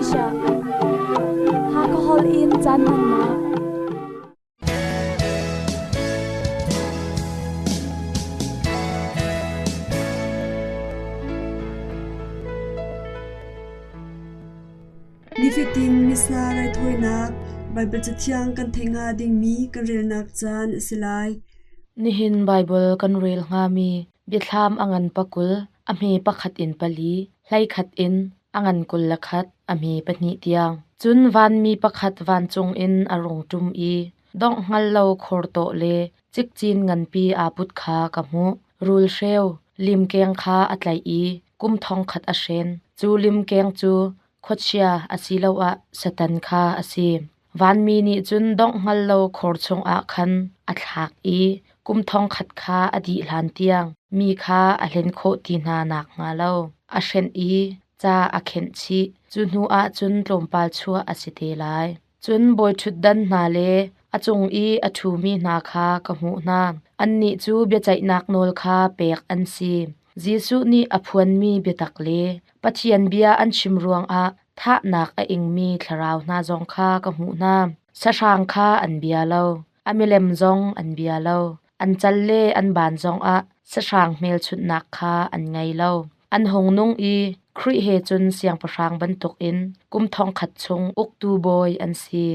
Asia. Hakha in caan hmannak. Nifatin Missa raithawinak Baibal Cathiang kan theih hnga dingmi kan relnak caan a si lai. Nihin Baibal kan rel hngami biathlam a ngan pakul, a hme pakhat in pali, hlei khat in a ngan 21, a hme pahnih tiang. Cun vanmi pakhat vancung in a rung ṭum i dongh hngal lo khor tawh le cikcin nganpi aa put kha ka hmuh. Rulhreu limkeng kha a tlaih i kum thongkhat a hren. Cu limkeng cu khuachia asiloah Satan kha a si. Vanmi nih cun dongh hngal lo khor chungah khan a thlak i kum thongkhat kha a dih hlan tiang mi kha a hlen khawh ti hna nakhnga lo a hrenh i ca a khenh chih. Cu hnuah cun tlawmpal chuah a si te lai. Cun bawiṭhutdan hna le a cung i a ṭhumi hna kha ka hmuh hna. Annih cu biaceihnak nawl kha pek an si. Jesuh nih a phuanmi biatak le Pathian bia an chim ruangah thahnak a ingmi thlarau hna zong kha ka hmuh hna. Sahrang kha an bia lo, a milem zong an bia lo. An cal le an ban zongah sahrang hmelchunhnak kha an ngei lo. An hung nung i Khrih he cun siangpahrang bantukin kum thongkhat chung uktu bawi an si.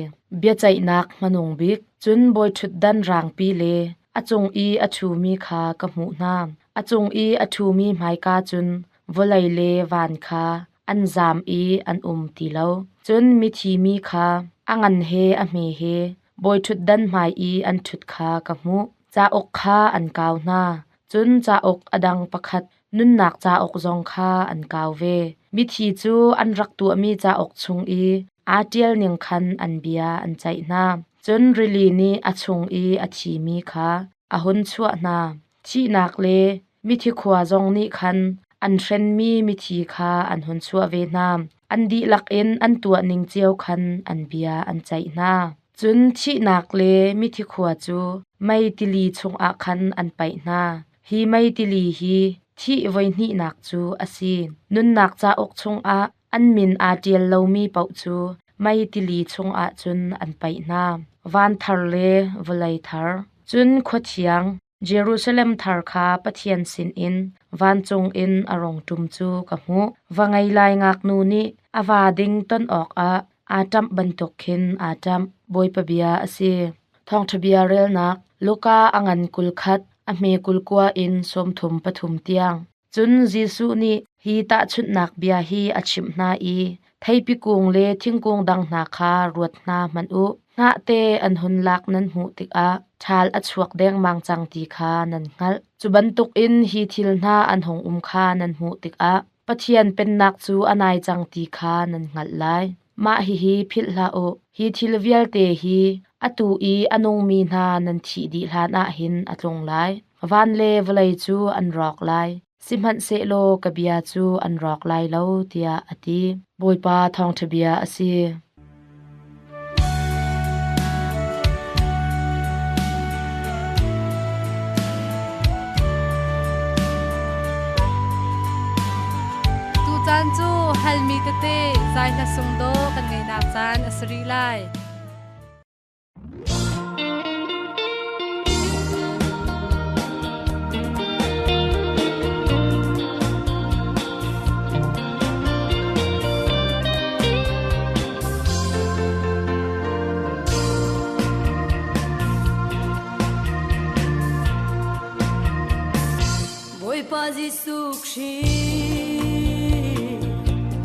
Biaceihnak hmanung bik cun bawiṭhutdan rangpi le a cung i a ṭhumi kha ka hmuh hna. A cung i a ṭhumi hmaika cun vawlei le van kha an zaam i an um ti lo. Cun mithi mi kha a ngan he a hme he bawiṭhutdan hmai i an ṭhut kha ka hmuh. Cauk kha an kau hna, cun cauk a dang pakhat nunnak cauk zong kha an kau ve. Mithi cu an rak tuahmi cauk chung i aa ṭial ning khan an bia an ceih hna. Cun rili nih a chung i a thimi kha a hun chuah hna. Thihnak le mithi khua zong nih khan an hrenmi mithi kha an hun chuah ve hna. An dihlak in an tuah ning cio khan an bia an ceih hna. Cun thihnak le mithi khua cu mei tili chungah khan an paih hna. Hi mei tili hi thih voihnihnak cu a si. Nunnak cauk chungah an min aa ṭial lomi paoh cu mei tili chungah cun an paih hna. Van thar le vawlei thar. Cun khua thiang Jerusalem thar kha Pathian sinin vancung in a rung ṭum cu ka hmuh. Va ngei lai ngaknu nih a va ding ton awkah aa ṭamh bantuk khin aa ṭamh. Bawipa bia a si. Thawngṭha bia relnak Luka a ngan 21, a hme 29 in 33 tiang. Cun Jesuh nih hi tahchunhnak bia hi a chimh hna i, Theipi kung le thingkung dang hna kha ruat hna hmanh u. Hnahte an hun lak nan hmuh tikah ṭhal a chuak dengmang cang ti kha nan hngalh. Cu bantukin hi thil hna an hung um kha nan hmuh tikah Pathian Pennak cu a nai cang ti kha nan hngalh lai. Mah hihi philh hlah u: hi thil vialte hi atu i a nungmi hna nan thih dih hlanah hin a tlung lai. Van le vawlei cu an rawk lai, sihmanhsehlaw ka bia cu an rawk lai lo, tiah a ti. Bawipa thawngṭha bia a si. Tucaan cu halmi tete zai hla sung daw kan ngeinak caan a si rih lai. Bawipa Jesuh Khrih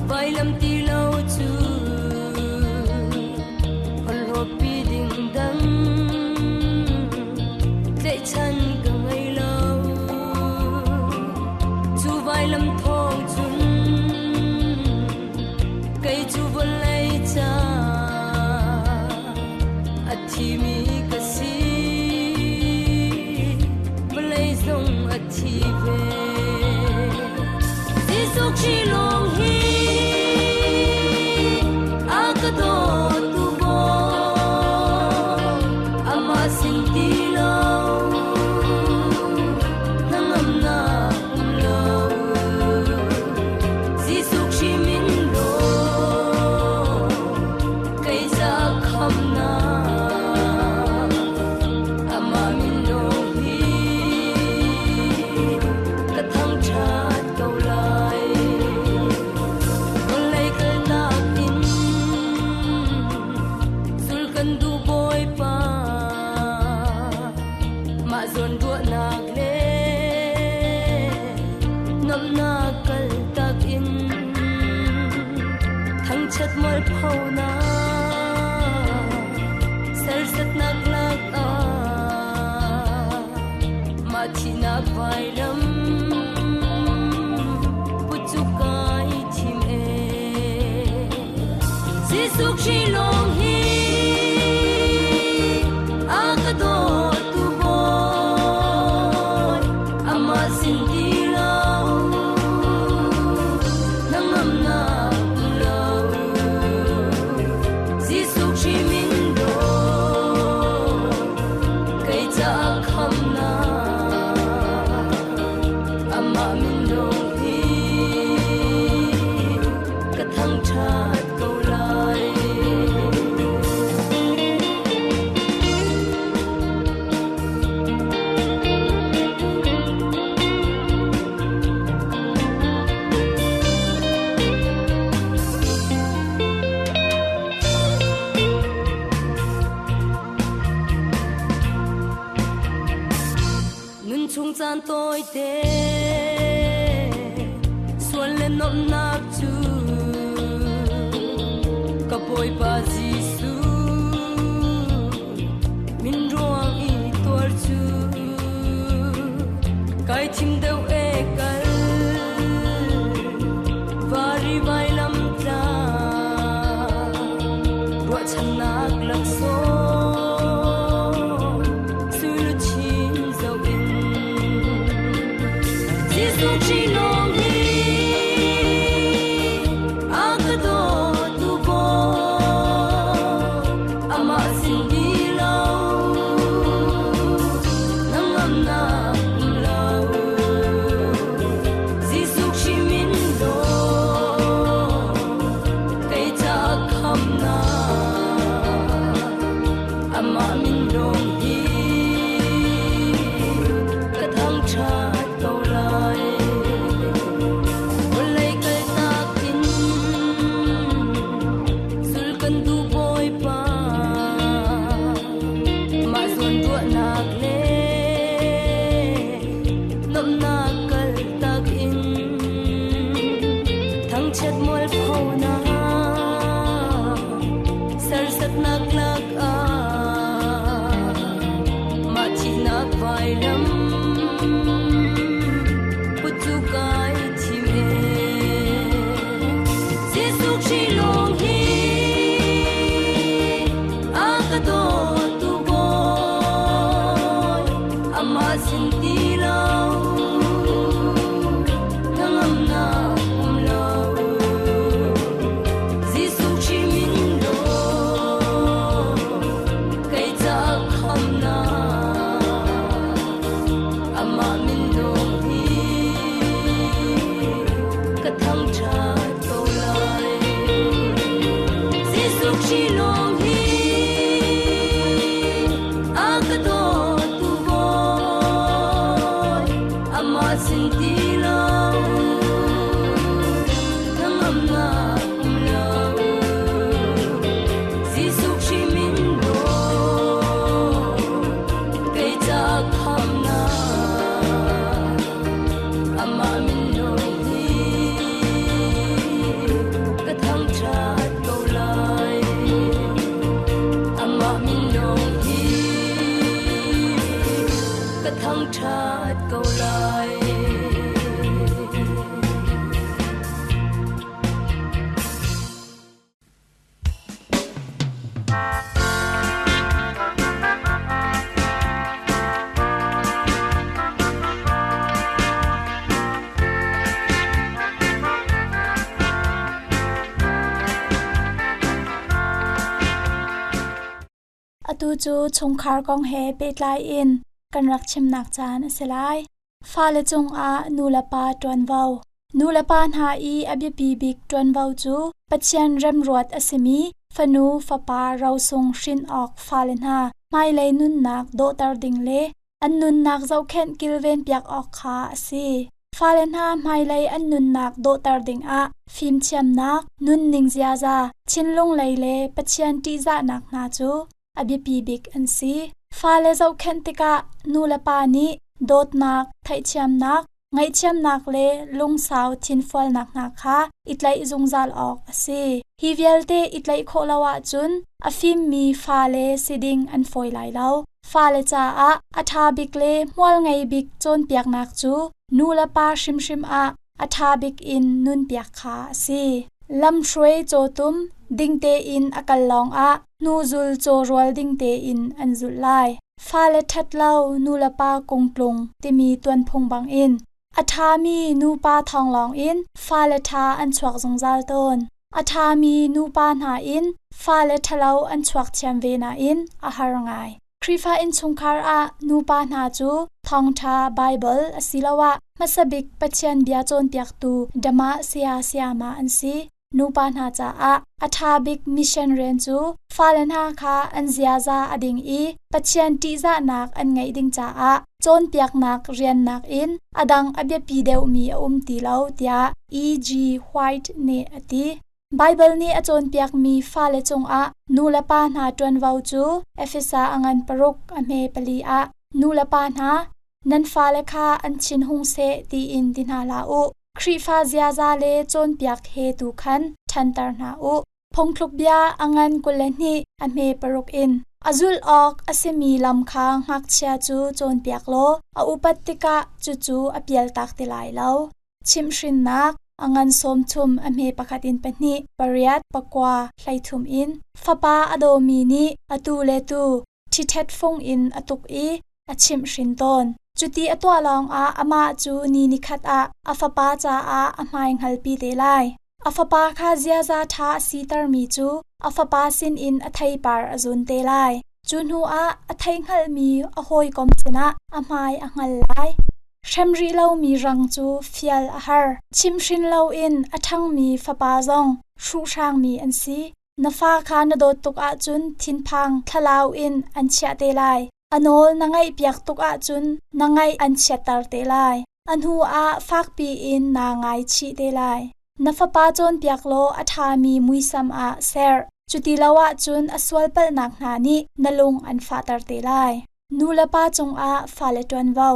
vailam ti lo cu holhawpi ding dang tlaihchan ka ngei lo cu vailam thawng cun kei cu vawlei ca a thimi ka si vawlei zong a thi ve Jesuh Khrih lawng hi a ka dawtu maw amah sin ti lo hnangamnak um lo Jesuh Khrih min law. Thangchat mualpho na Sersatnak lak ah Mah thihnak vailam Put cu kai thim ee Jesuh Khrih lawng hi a ka dawtu Bawi amah sin ti lo hnangamnak um lo Jesuh Khrih min dawt kei caah khamnak amah min lawng hi ka thangṭhat ko lai. Nun chung caan tawite sual le nuamhnak cu ka Bawipa Jesuh min ruang i tuar cu kai thim deuh e kal vari vailam tlang ruahchannak laksawng sui luchin zoh in Jesuh Khrih lawng hi a ka dawtu Bawi amah sin ti lo hnangamnak um lo Jesuh Khrih min dawt kei caah khamnak amah min lawng hi ka thangṭhat ko lai. Vawlei kaltak in sul kan duh Bawipa mah zawn ruahnak le nuamhnak kaltak in thangchiat mualphonak sersatnak lakah mah thihnak vailam put cu kai thim ee. Jesuh Khrih lawng hi a ka dawtu Bawi amah sin ti lo hnangamnak um lo Jesuh Khrih min dawt kei caah khamnak amah min lawng hi ka thangṭhat ko lai. Jesuh Khrih lawng hi a ka dawtu Bawi amah sin ti lo hnangamnak um lo Jesuh Khrih min dawt kei caah khamnak amah min lawng hi ka thangṭhat ko lai. Amah min lawng hi ka thangṭhat ko lai. Atu cu chungkhar kong he pehtlai in kan rak chimnak caan a si lai. Fale cungah nulepa ṭuanvo. Nulepa hna i a biapi bik ṭuanvo cu Pathian remruat a simi fanu fapa rosung hrin awk fale hna hmailei nunnak dawhter ding le an nunnak zohkhenh kilvenpiak awk kha a si. Fale hna hmailei an nunnak dawhter dingah fimthiamnak, nunning ziaza, thinlung lei le Pathian ṭihzahnak hna cu a biapi bik an si. Fale zohkhenh tikah nulepa nih dawtnak, theihthiamnak, ngaihthiamnak le lungsau thinfualnak hna kha i tlaih zungzal awk a si. Hi vialte i tlaih khawh lo ahcun a fimmi fale si ding an fawi lai lo. Fale caah a ṭha bik le hmual ngei bik cawnpiaknak cu nu le pa hrimhrim ah a ṭha bik in nunpiak kha a si. Lamhruai cawtum ding tein a kal lawngah hnuzul cawrual ding tein an zulh lai. Fale ṭhat lo nu le pa kungtlung timi tuanphung bangin a ṭhami nupa thawng lawngin fale ṭha an chuak zungzal tawn. A ṭhami nupa hna in fale ṭhalo an chuak thiam ve nain a har ngai. Khrihfa innchungkhar ah nupa hna cu thawngṭha Baibal asiloah hmasa bik Pathian bia cawnpiaktu dama saya sayama an si. Nupa hna caah a ṭha bik mission rian cu fale hna kha an ziaza a ding i Pathian ṭihzahnak an ngeih ding caah cawnpiaknak rian nakin a dang a biapi deuhmi a um ti lo tiah E.G. White nih a ti. Baibal nih a cawnpiakmi fale cungah nulepa hna ṭuanvo cu Efesa a ngan paruk a hme pali ah nulepa hna nan fale kha an thin hung seh tiin ti hna hlah u. Khrihfa ziaza le cawnpiak he tu khan ṭhanter hna u. Phungthluk bia a ngan 22 a hme paruk in a zulh awk a simi lam kha ngakchia cu cawnpiak law a upat tikah cucu a pialtak ti lai lo. Chimhhrinnak a ngan sawm thum a hme pakhat in pahnih pariat pakua hleithum in fapa a dawmi nih atu le tu ṭhiṭhet fung in a tuk i a chimhhrin tawn. Cuti a tuah lawngah amah cu ni nikhat ah a fapa caah a hmai hngalpi te lai. A fapa kha ziaza ṭha a sitermi cu a fapa sinin a theipar a zun te lai. Cu hnuah a theihhngalhmi a hawikom sinah a hmai a hngal lai. Hrem rih lomi rang cu fial a har. Chimhhrin loin a ṭhangmi fapa zong hruhhrangmi an si. Na fa kha na dawt tuk ahcun thinphang thlalau in an chiah te lai. A nawl na ngaihpiak tuk ahcun na ngaih an chiatter te lai. A hnu ah fakpi in naa ngaichih te lai. Na fapa cawnpiak law a ṭhami muisam ah ser. Cuti lo ahcun a sualpalhnak hna nih na lung an fahter te lai. Nu le pa cungah fale ṭuanvo.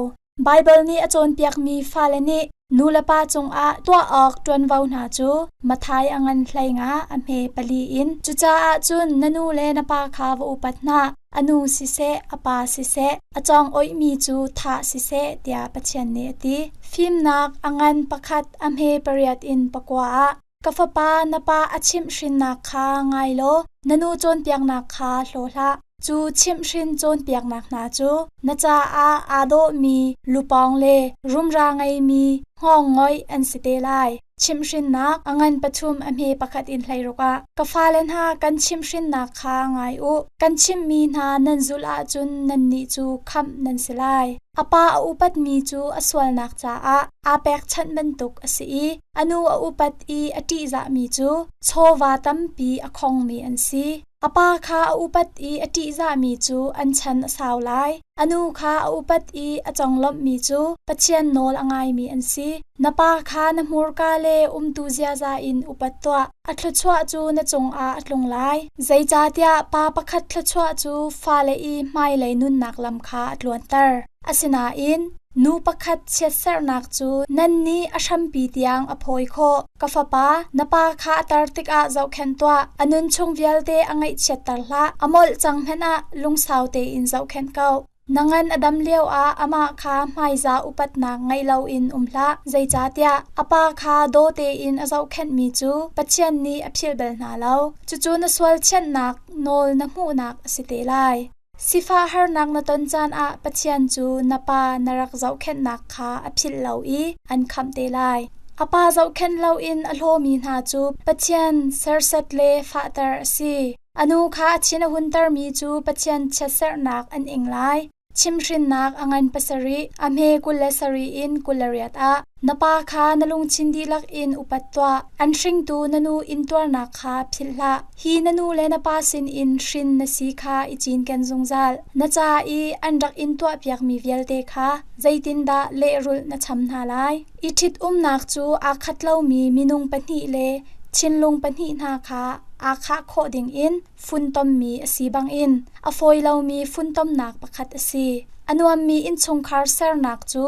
Baibal nih a cawnpiakmi fale nih nu le pa cungah tuah awk ṭuanvo hna cu Matthai a ngan hleinga a hme pali in. Cucaah cun na nu le na pa kha va upat hna. A nu siseh, a pa siseh, a cawng oihmi cu thah siseh, tiah Pathian nih a ti. Fimnak a ngan pakhat a hme pariat in pakua ah ka fapa na pa a chimhhrinnak kha ngai law na nu cawnpiaknak kha hlaw hlah. Cu chimhhrin cawnpiaknak hna cu na caah aa dawhmi lupawng le rumra ngeimi hngawngngoih an si te lai. Chimhhrinnak a ngan pathum a hme pakhat in hleiruk ah ka fale hna kan chimhhrinnak kha ngai u. Kan chimhmi hna nan zulh ahcun nannih cu khamh nan si lai. A pa a upatmi cu a sualnak caah aa pekchanh bantuk a si i a nu a upat i a ṭihzahmi cu chawva tampi a khongmi an si. A pa kha a upat i a ṭihzahmi cu an chan a sau lai. A nu kha a upat i a conglawmhmi cu Pathian nawl a ngaimi an si. Na pa kha na hmurka le umtu ziaza in upat tuah. A thluachuah cu na cungah a tlung lai. Zeicahtiah pa pakhat thluachuah cu fale i hmailei nunnak lam kha a tluanter. Asinain nu pakhat chiatserhnak cu nannih a hrampi tiang a phawi khawh. Ka fapa, na pa kha a tar tikah zohkhenh tuah. A nun chung vialte a ngaihchiatter hlah. A molh cang hmanh ah lungsau tein zohkhenh ko. Na ngan a dam lioah amah kha hmaizah upatnak ngei loin um hlah. Zeicahtiah a pa kha daw tein a zohkhenhmi cu Pathian nih a philh bal hna lo. Cucu na sual thianhnak nawl na hmuhnak a si te lai. Sifah harnak na ton caan ah Pathian cu na pa na rak zohkhenhnak kha a philh lo i an khamh te lai. A pa zohkhenh loin a hlawmi hna cu Pathian serhsat le fahter a si. A nu kha a thin a huntermi cu Pathian chiatserhnak an ing lai. Chimhhrinnak a ngan pasarih, a hme 27 in 28 ah na pa kha na lungthin dihlak in upat tuah. An hringtu na nu intuarnak kha philh hlah. Hi na nu le na pa sinin hrin na si kha i cinken zungzal. Na ca i an rak in tuahpiakmi vialte kha zeitindah lehrulh na cham hna lai? I ṭhitumnak cu aa khat lomi minung pahnih le thinlung pahnih hna kha aa khah khawh dingin funtommi a si bangin a fawi lomi funtomnak pakhat a si. A nuammi innchungkhar sernak cu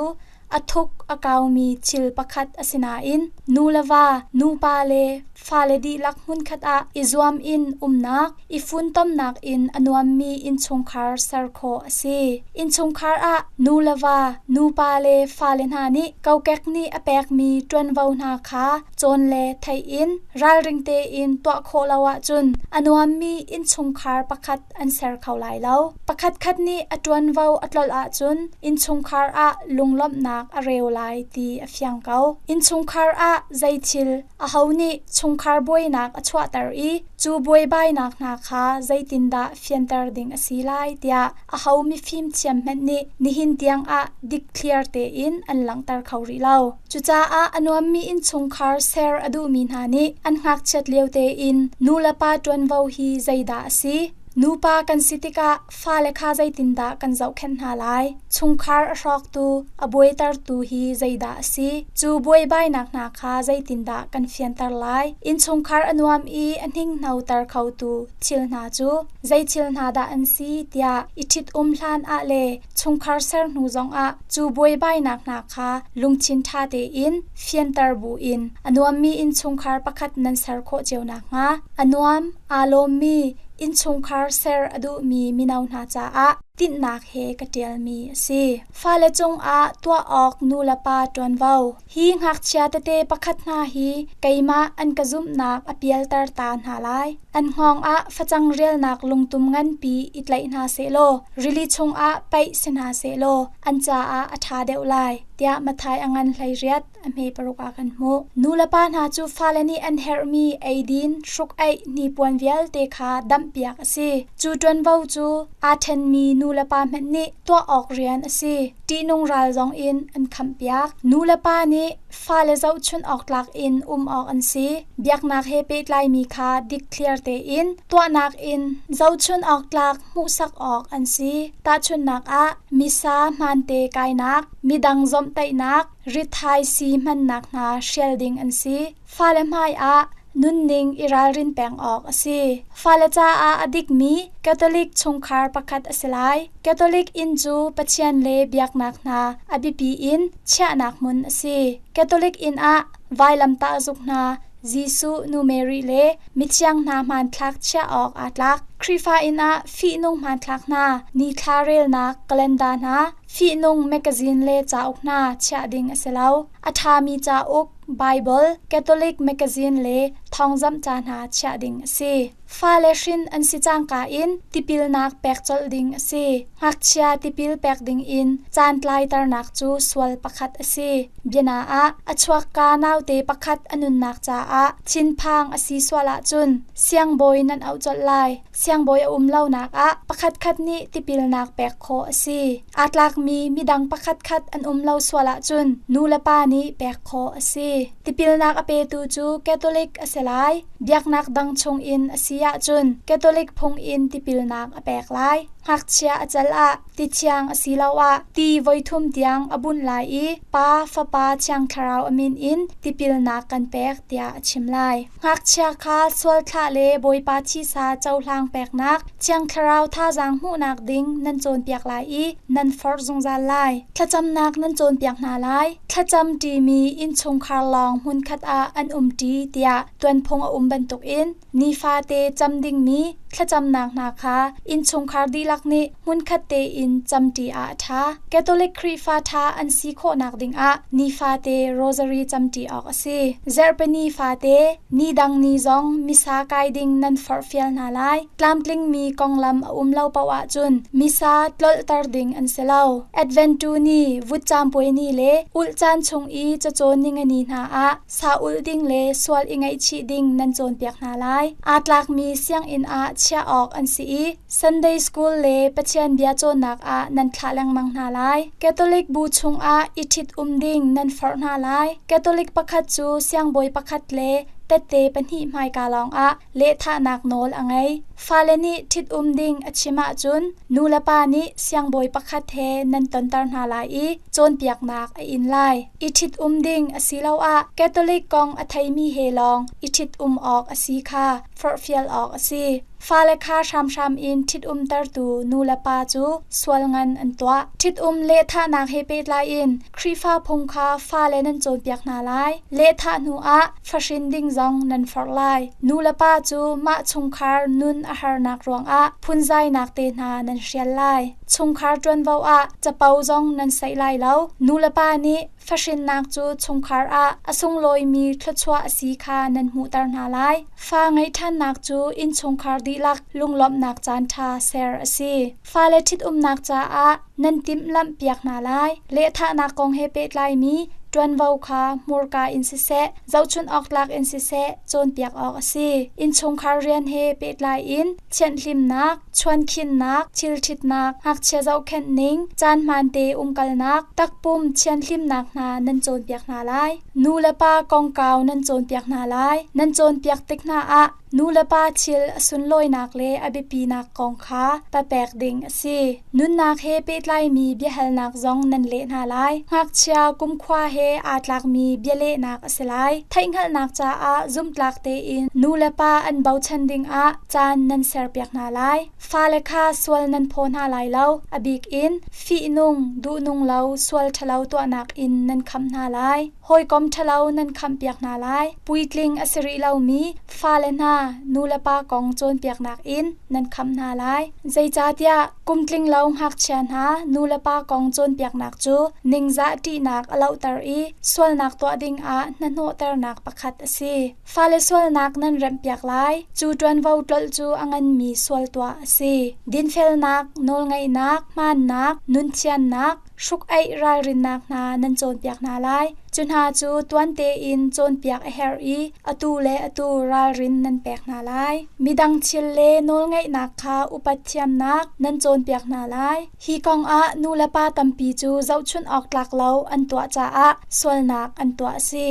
a thuk a kaumi thil pakhat a si nain nu le va, nupa le fale dihlak hmunkhat ah i zuam in umnak, i funtomnak in a nuammi innchungkhar ser khawh a si. Innchungkhar ah nu le va, nupa le fale hna nih kokek nih a pekmi ṭuanvo hna kha cawn le theih in ralring tein tuah khawh lo ahcun a nuammi innchungkhar pakhat an ser kho lai lo. Pakhatkhat nih a ṭuanvo a tlolh ahcun innchungkhar ah lunglawmhnak a reu lai ti a fiang ko. Innchungkhar ah zei thil aho nih chungkhar buainak a chuahter i cu buaibainak hna kha zeitindah fianter ding a si lai tiah aho mifim thiam hmanh nih nihin tiangah dikthliar tein an langhter kho rih lo. Cucaah a nuammi innchungkhar ser a duhmi hna nih an ngakchiat lio tein nu le pa ṭuanvo hi zeidah a si? Nupa kan si tikah fale kha zeitindah kan zohkhenh hna lai? Chungkhar a hrawktu, a buaitertu hi zeidah a si? Cu buaibainak hna kha zeitindah kan fianter lai? Innchungkhar a nuam i a hninghnoter khotu thil hna cu zei thil hna dah an si tiah i ṭhit-um hlan ah le chungkhar ser hnu zongah cu buaibainak hna kha lungthin ṭha tein fianter buin a nuammi innchungkhar pakhat nan ser khawh cio nakhnga a nuam aa lawmmi innchungkhar ser a duhmi mino hna caah tinhnak he ka ṭialmi a si. Fale cungah tuah awk nulepa ṭuanvo. Hi ngakchia tete pakhat hna hi keimah an ka zumhnak a pialter ta hna lai. An hngawng ah facang rialnak lungtum nganpi i tlaih hna sehlaw rili chungah paih si hna sehlaw an caah a ṭha deuh lai, tiah Matthai a ngan 18 a hme paruk ah kan hmuh. Nu le pa hna cu fale nih an herhmi eidin, hruk-aih, hnipuan vialte kha damhpiak a si. Cu ṭuanvo cu aa ṭhenmi nu le pa hmanh nih tuah awk rian a si. Ṭihnung ral zong in an khamhpiak. Nu le pa nih fale zohchunh awk tlak in um awk an si. Biaknak he pehtlaimi kha dikthliar tein tuahnak in zohchunh awk tlak hmuhsak awk an si. Tahchunhnak ah, misa hmaante kainak, midang zawmhtaihnak, rithai sii hmannak hna hrial ding an si. Fale hmai ah nunning i ralrin peng awk a si. Fale caah a dikmi Catholic chungkhar pakhat a si lai. Catholic inn cu Pathian le biaknak hna a biapi in chiahnak hmun a si. Catholic inn ah vailamtah zuk hna, Jesuh, Nu Mary le mithiang hna hmanthlak chiah awk aa tlak. Khrihfa inn ah fihnung hmanthlak hna, nithla relnak calendar hna, fihnung mekazin le cauk hna chiah ding a si lo. A ṭhami cauk, Baibal, Catholic mekazin le thawngzamh ca hna chiah ding a si. Fale hrin an si cangka in tipilnak pek colh ding a si. Ngakchia tipil pek ding in caan tlaiternak cu sual pakhat a si. Biana ah, a chuakka naute pakhat a nunnak caah thinphang a si sual ahcun siangbawi nan auh colh lai. Siangbawi a um lonak ah pakhatkhat nih tipilnak pek khawh a si. Aa tlakmi midang pakhatkhat an um lo sual ahcun nu le pa nih pek khawh a si. Tipilnak a petu cu Catholic a si lai. Biaknak dang chungin a si ahcun Catholic phung in tipilnak a pek lai. Ngakchia a cal ah ti thiang asiloah ti voithum tiang a bunh lai i Pa, Fapa, Thiang Thlarau a min in tipilnak kan pek tiah a chim lai. Ngakchia kha sualthlah le Bawipa thisa cohlang peknak, Thiang Thlarau thazaang hmuhnak ding nan cawnpiak lai i nan forh zungzal lai. Thlacamnak nan cawnpiak hna lai. Thlacam ṭimi innchungkhar lawng hmunkhat ah an umṭi tiah tuanphung a um bantukin nifate cam dingmi thlacamnak hna kha innchungkhar dihlak nih hmunkhat tein camṭi ah a ṭha. Catholic Khrihfa ṭha an si khawhnak dingah nifate rosary camṭi awk a si. Zarhpini fate, ni dang ni zong misa kai ding nan forhfial hna lai. Tlamtlingmi konglam a um lo paoh ahcun misa tlolhter ding an si lo. Adventu ni, vutcaam puai ni le ulh caan chung i cacawn ningani hna ah sa ulh ding le sual i ngaihchih ding nan cawnpiak hna lai. Aa tlakmi sianginn ah chiah awk an si i Sunday School le Pathian bia cawnnak ah nan thlah lengmang hna lai. Catholic bu chungah i ṭhit-um ding nan forh hna lai. Catholic pakhat cu siangbawi pakhat le tette pahnih hmaika lawngah lehthahnak nawl a ngei. Fale nih ṭhitum ding a chim ahcun nulepa nih siangbawi pakhat he nan tonter hna lai i cawnpiaknak a in lai. I ṭhitum ding asiloah Catholic kong a theimi he lawng i ṭhitum awk a si kha forhfial awk a si. Fale kha hramhram in ṭhitumtertu nulepa cu sual ngan an tuah. Ṭhitum lehthahnak he pehtlai in Khrihfa phung kha fale nan cawnpiak hna lai. Lehthah hnuah fahrin ding zong nan forh lai. Nulepa cu mah chungkhar nun a harnak ruangah phunzainak te hna nan hrial lai. Chungkhar ṭuanvo ah capo zong nan saih lai lo. Nulepa nih fahrinnak cu chungkhar ah a sunglawimi thluachuah a si kha nan hmuhter hna lai. Fa ngeih ṭhannak cu innchungkhar dihlak lunglawmhnak caanṭha ser a si. Fale ṭhitumnak caah nan timhlamhpiak hna lai. Lehthahnak kong he pehtlaimi ṭuanvo kha hmurka in siseh, zohchunh awk tlak in siseh cawnpiak awk a si. Innchungkhar rian he pehtlai in thianhhlimnak, chuankhinnak, thilṭhitnak, ngakchia zohkhenh ning, caan hmaante umkalnak, takpum thianhhlimnak hna nan cawnpiak hna lai. Nu le pa kongkau nan cawnpiak hna lai. Nan cawnpiak tik hna ah nu le pa thil a sunlawinak le a biapinak kong kha papek ding a si. Nunnak he pehtlaimi biahalnak zong nan leh hna lai. Ngakchia kumkhua he aa tlakmi bialehnak a si lai. Theihhngalhnak caah zumhtlak tein nu le pa an bochan dingah caan nan serpiak hna lai. Fale kha sual nan phaw hna lai lo. A bik in fihnung, duhnung lo, sual ṭhalo tuahnak in nan khamh hna lai. Hawikom ṭhalo nan khamhpiak hna lai. Puitling a si rih lomi fale hna nulepa kong cawnpiaknak in nan khamh hna lai. Zeicahtiah kumtling lo ngakchia hna nulepa kong cawnpiaknak cu ningzah ṭihnak a lohter i sualnak tuah dingah hnahnawhternak pakhat a si. Fale sualnak nan remhpiak lai. Cu ṭuanvo tlolh cu a nganmi sual tuah a si. Dinfelnak, nawlngaihnak, hmaannak, nunthiannak, hruk-aih ralrinnak hna nan cawnpiak hna lai. Cu hna cu tuan tein cawnpiak a herh i atu le atu ralrin nan pek hna lai. Midang thil le nawlngaihnak kha upat thiamnak nan cawnpiak hna lai. Hi kongah nulepa tampi cu zohchunh awk tlak lo an tuah caah sualnak an tuah a si.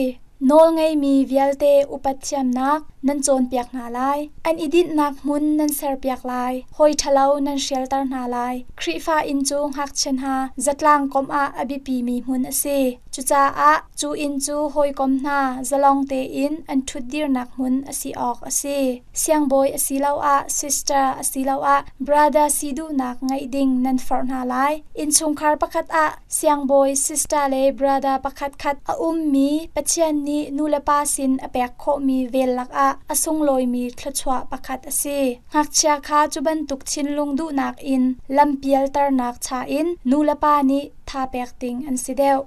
Nawlngeimi vialte upat thiamnak nan cawnpiak hna lai. An i dinhnak hmun nan serpiak lai. Hawi ṭhalo nan hrialter hna lai. Khrihfa inn cu ngakchia hna zatlang komh ah a biapimi hmun a si. Cucaah cu inn cu hawikom hna zalong tein an ṭhutdirnak hmun a si awk a si. Siangbawi asiloah sister asiloah brother si duhnak ngeih ding nan forh hna lai. Innchungkhar pakhat ah Siangbawi, sister le brother pakhatkhat a ummi Pathian nih nulepa sin a pek khawhmi vel lakah a sunglawimi thluachuah pakhat a si. Ngakchia kha cu bantuk thinlung duhnak in lampialternak cha in nulepa nih tha pek ding an si deuh.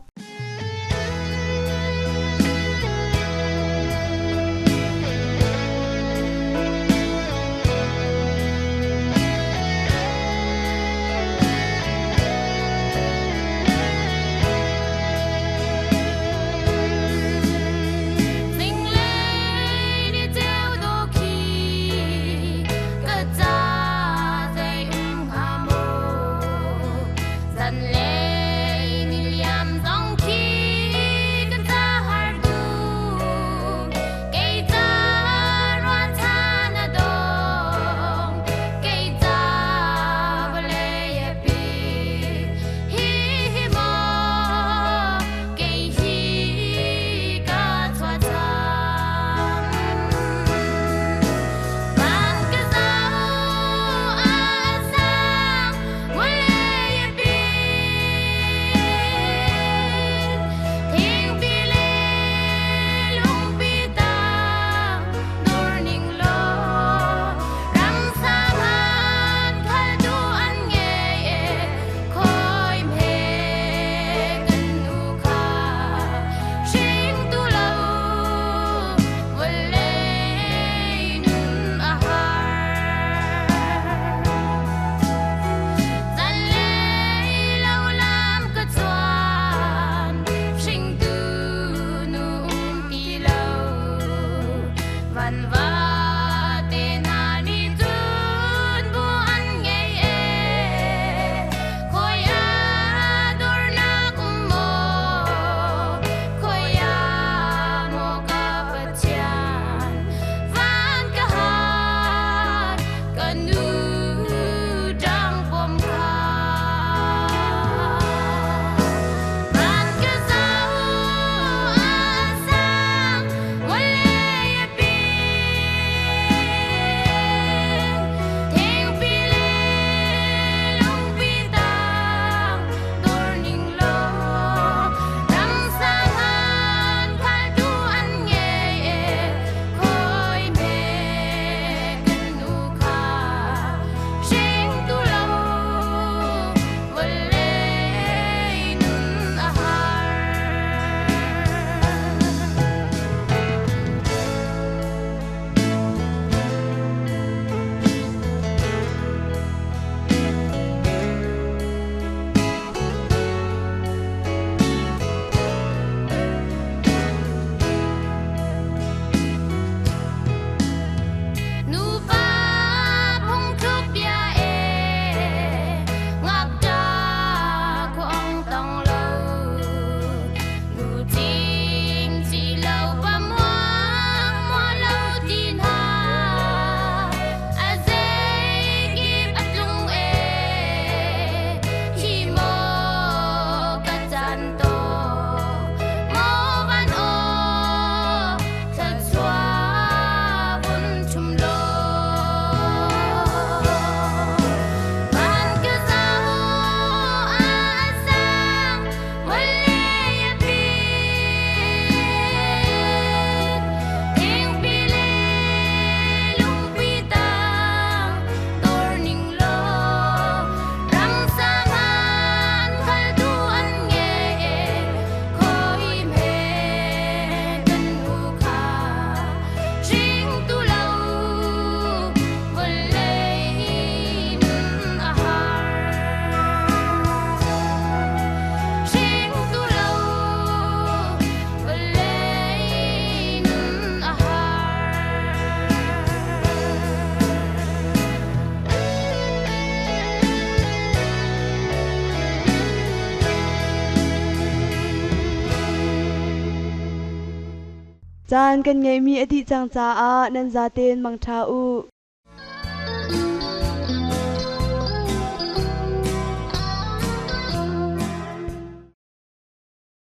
Caan kan ngeihmi a dih cang caah nan zaten mangṭha u.